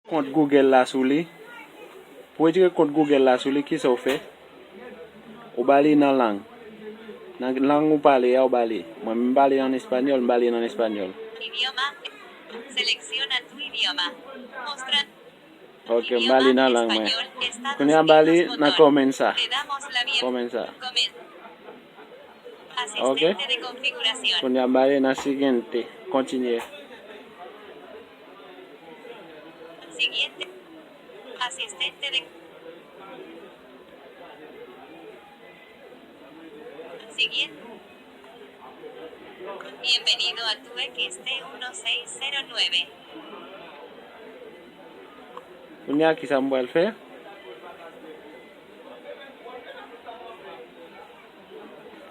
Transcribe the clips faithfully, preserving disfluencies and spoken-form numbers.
Kont Google la sou li. Pou retire kont Google la sou li, kisa w fè? Ou ba li nan lang. Nan lang ou pale a, ou ba li. Mwen, m pale an espanyòl, m ba li nan espanyòl. Idioma. Selecciona tu idioma. Mostrar. Ok, m ba li nan lang mwen. Kounye a m ba li nan kòmèn sa. Kòmèn sa. Ok. Kounye a m ba li nan siguiente. Kontinye. Siguiente. Asistente de. Siguiente. Bienvenido a tu X T uno seis cero nueve. Kounye a kisa m pral fè?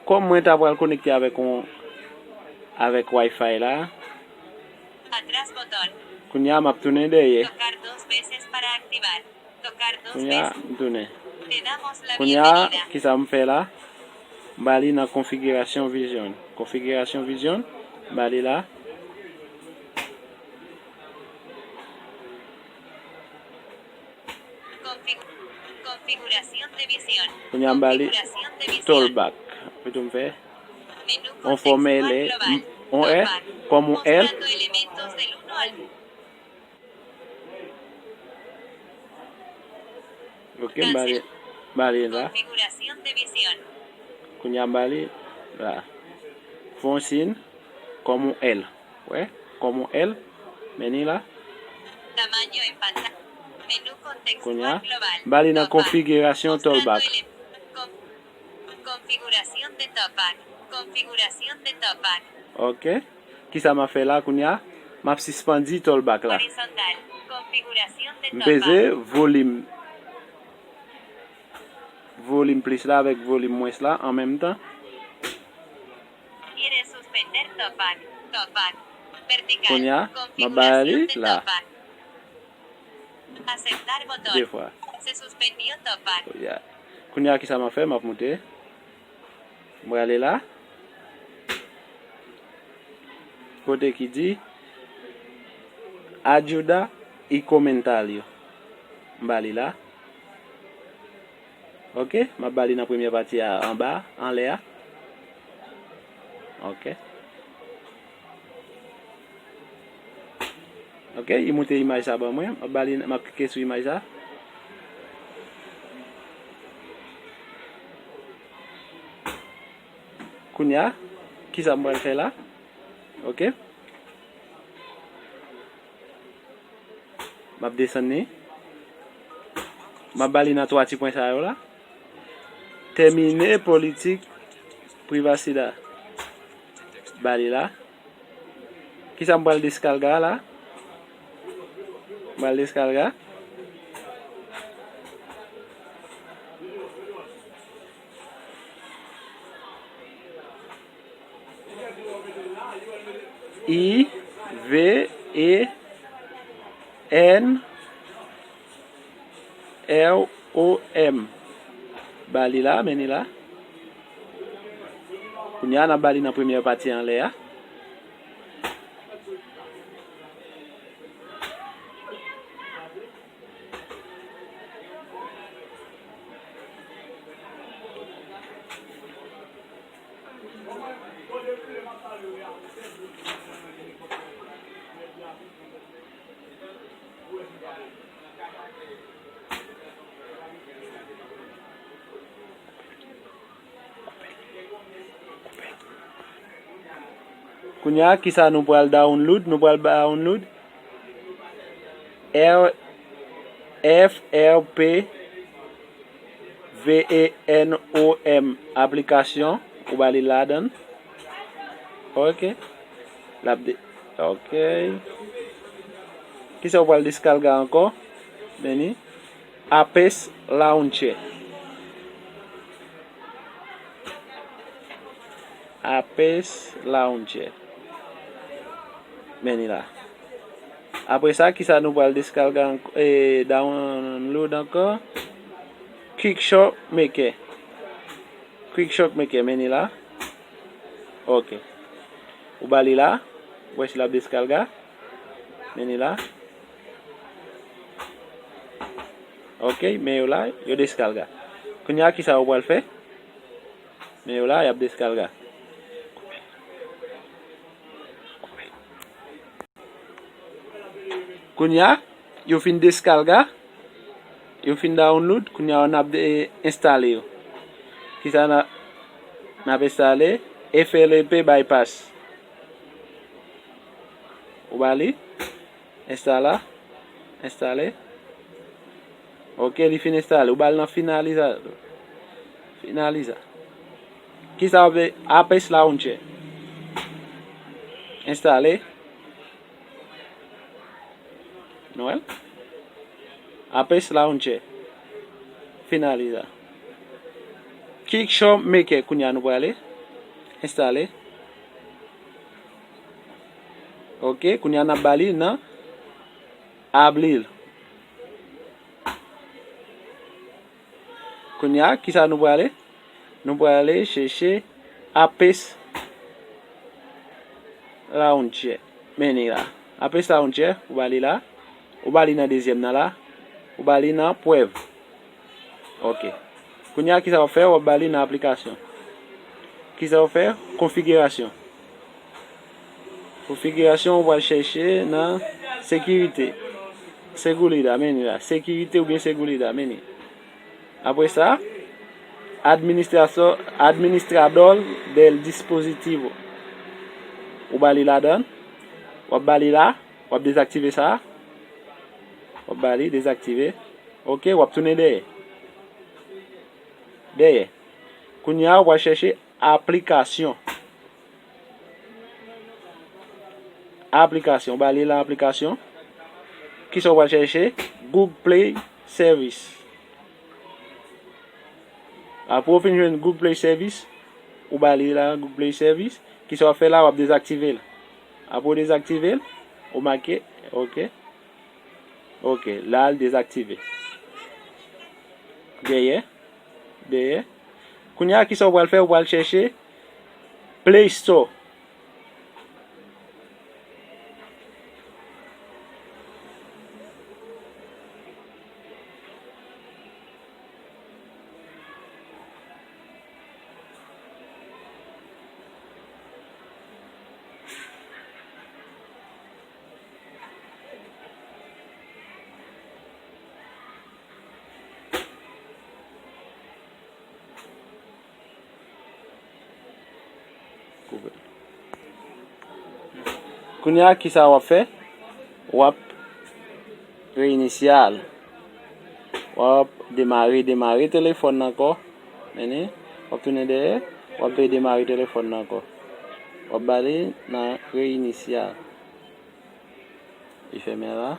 Kòm mwen ta pral konekte avèk yon avèk Wi-Fi la. Atrás botón. Kounye a m ap tounen dèyè. Tocar dos veces para activar. Tocar dos Kounye a veces. m tounen. Te damos la Kounye a bienvenida. Kisa m fè la? M ba li nan konfigirasyon Vision. Konfigirasyon Vision, m ba li la. Config- Configuración de visión. Kounye a m ba li Configuración de visión. Toolbar. Pou tou m fè. Menú On fòmèl contextual global. on è Toolbar. kòm on L. Mostrando elementos del uno al Ok, m ba li, m ba li la. Configuración de visión. Kounye a m ba li la. Fè yon siy kòm on L. Wè, kòm on L. Men ni la. Tamaño en pantalla. Menú Kounye a contextual global. m ba li nan Toolbar. konfigirasyon Mostrando Toolbar. ele- con- Configuración de Toolbar. Configuración de Toolbar. Ok. Kisa m ap fè la kounye a? M ap sispann di Toolbar la. Horizontal. Configuración de M peze Toolbar. volim. Volim plis la avèk volim mwens la an menm tan. Quiere suspender Toolbar. Toolbar. Vertical. Kounye a, m ap ba li Configuración de la. Toolbar. Aceptar botón. De fwa. Se suspendió Toolbar. Ya. Kounye a kisa m ap fè? M ap moute. M prale la. Kote ki di Ayuda y comentario. M ba li la. Ok, m ap ba li nan premyè pati a anba, anlè a. Ok. Ok, li moute imaj sa ban mwen. M ap ba li, m ap klike sou imaj sa. Kounye a, kisa m pral fè la? Ok. M ap desann li. M ap ba li nan twa ti pwen sa yo la. Tèmine politik privasidad. Ba li la. Kisa m pral deskalga la? M pral deskalga. I V E N R O M. Ba li la, men ni la. Kounye a, n ap ba li nan premyè pati anlè a. Kounye a, kisa nou pral download? Nou pral download R F R P V E N O M aplikasyon. Ou ba li ladan. Ok. L ap de. Ok. Kisa ou pral deskalga ankò? Meni. Apes Launcher. Apes Launcher. Meni la. Apre sa, kisa nou pral deskalga ank- e, download ankò? Quick Shot Maker. Quick Shot Maker, meni la. Ok. Ou ba li la. Ou wè si l ap deskalga. Meni la. Ok, men yo la, yo deskalga. Kounye a, kisa yo pral fè? Men yo la, y ap deskalga. Kounye a, yo fin deskalga, yo fin download, kounye a, n ap de-, enstale yo. Kisa n a, n ap enstale? F L P bypass. Ou ba li? Enstala. Enstale. Ok, li fin enstale. Ou ba l nan finaliza. Finaliza. Kisa w ap, Apex Launcher. Enstale. Nou wè l? Apex Launcher. Finaliza. Kickshop Maker kounye a nou prale. Enstale. Ok, kounye a n ap ba li nan abli l. Kounye a, kisa nou prale? Nou prale chèche Apex Launcher. Men li la. Apex Launcher, ou ba li la. Ou ba li nan dezyèm nan la. Ou ba li nan prèv. Ok. Kounye a, kisa w ap fè? W ap ba li nan aplikasyon. Kisa w ap fè? Konfigirasyon. Konfigirasyon, ou pral chèche nan sekirite. Segurida, men li la. Sekirite oubyen segurida, men li. Apre sa, administrasyon, administrador del dispositivo. Ou ba li ladan. W ap ba li la. W ap dezaktive sa. W ap ba li dezaktive. Ok, w ap tounen dèyè. Dèyè. Kounye a, w ap chèche aplikasyon. Aplikasyon. W ap ba li la aplikasyon. Kisa w pral chèche? Google Play Service. Apre w fin jwenn Google Play Service, ou ba li la Google Play Service. Kisa w ap fè la? W ap dezaktive l. Apre w dezaktive l, ou make, ok. Ok, la l dezaktive. Dèyè, dèyè. Kounye a, kisa w pral fè? Ou pral chèche Play Store. Koupe. Kounye a, kisa w ap fè? W ap reinisial. W ap demare, demare telefòn nan ankò. Men li, w ap tounen dèyè, w ap veye demare telefòn nan ankò. W ap ba li nan reinisial. Li fèmen la.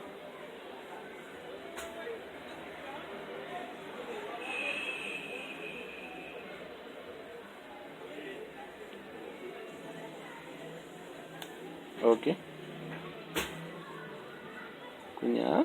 Ok. Kounye a.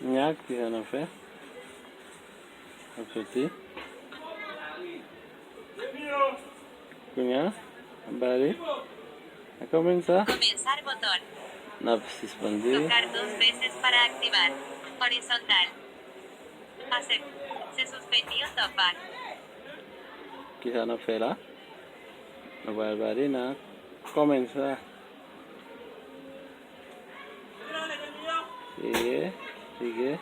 Nya, kisa n ap fè? N ap soti. Kounye a, n ap bale. N ap kòmanse. Comenzar botón. N ap sispann li. Tocar dos veces para activar. Horizontal. Acep-, se suspendió topar. Kisa n ap fè la? Nou pral bale nan kòmanse. Siye, siye.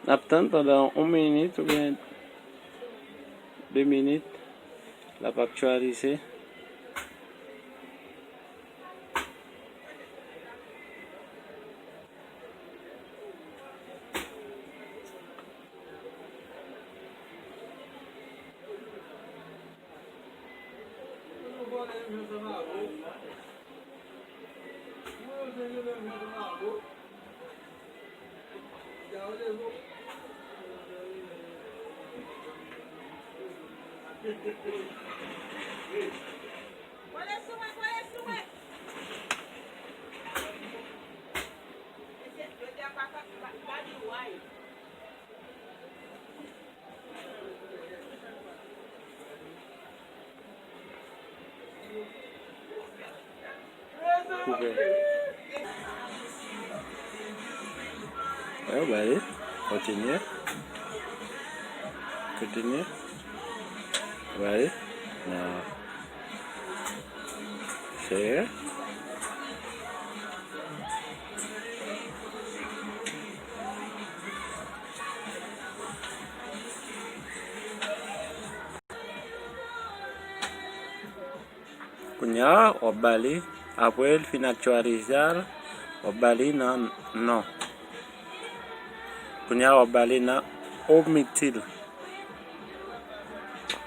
N ap tann pandan yon minit oubyen De minit, l ap aktyalize. Koupe. Wè, w ba li. Kontinye. Kontinye. W ba li. Nan. Seye. Kounye a, w ap ba li, apre l fin aktyalize a, w ap ba li nan non. Kounye a, w ap ba li nan omitir.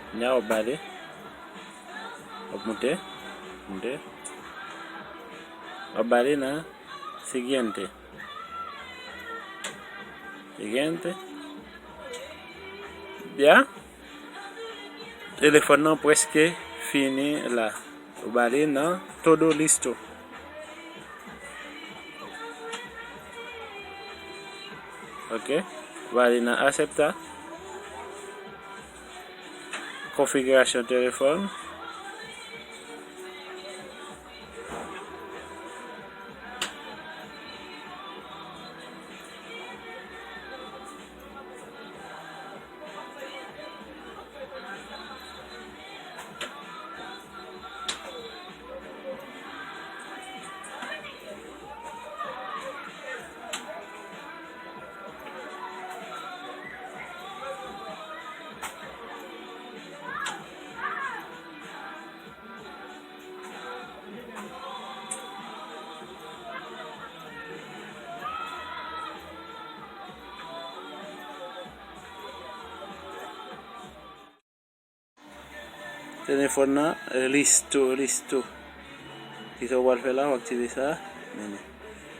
Kounye a, w ap ba li, w ap moute, moute. W ap ba li nan siguiente. Siguiente. Byen. Telefòn nan prèske fini la. Ou ba li nan todo listo. Ok. Ou ba li nan asèpta. Konfigirasyon telefòn. Telefòn nan, listo, listo. Kisa w pral fè la? W aktive sa. Men,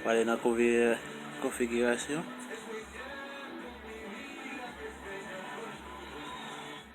w ale nan konfi-, konfigirasyon.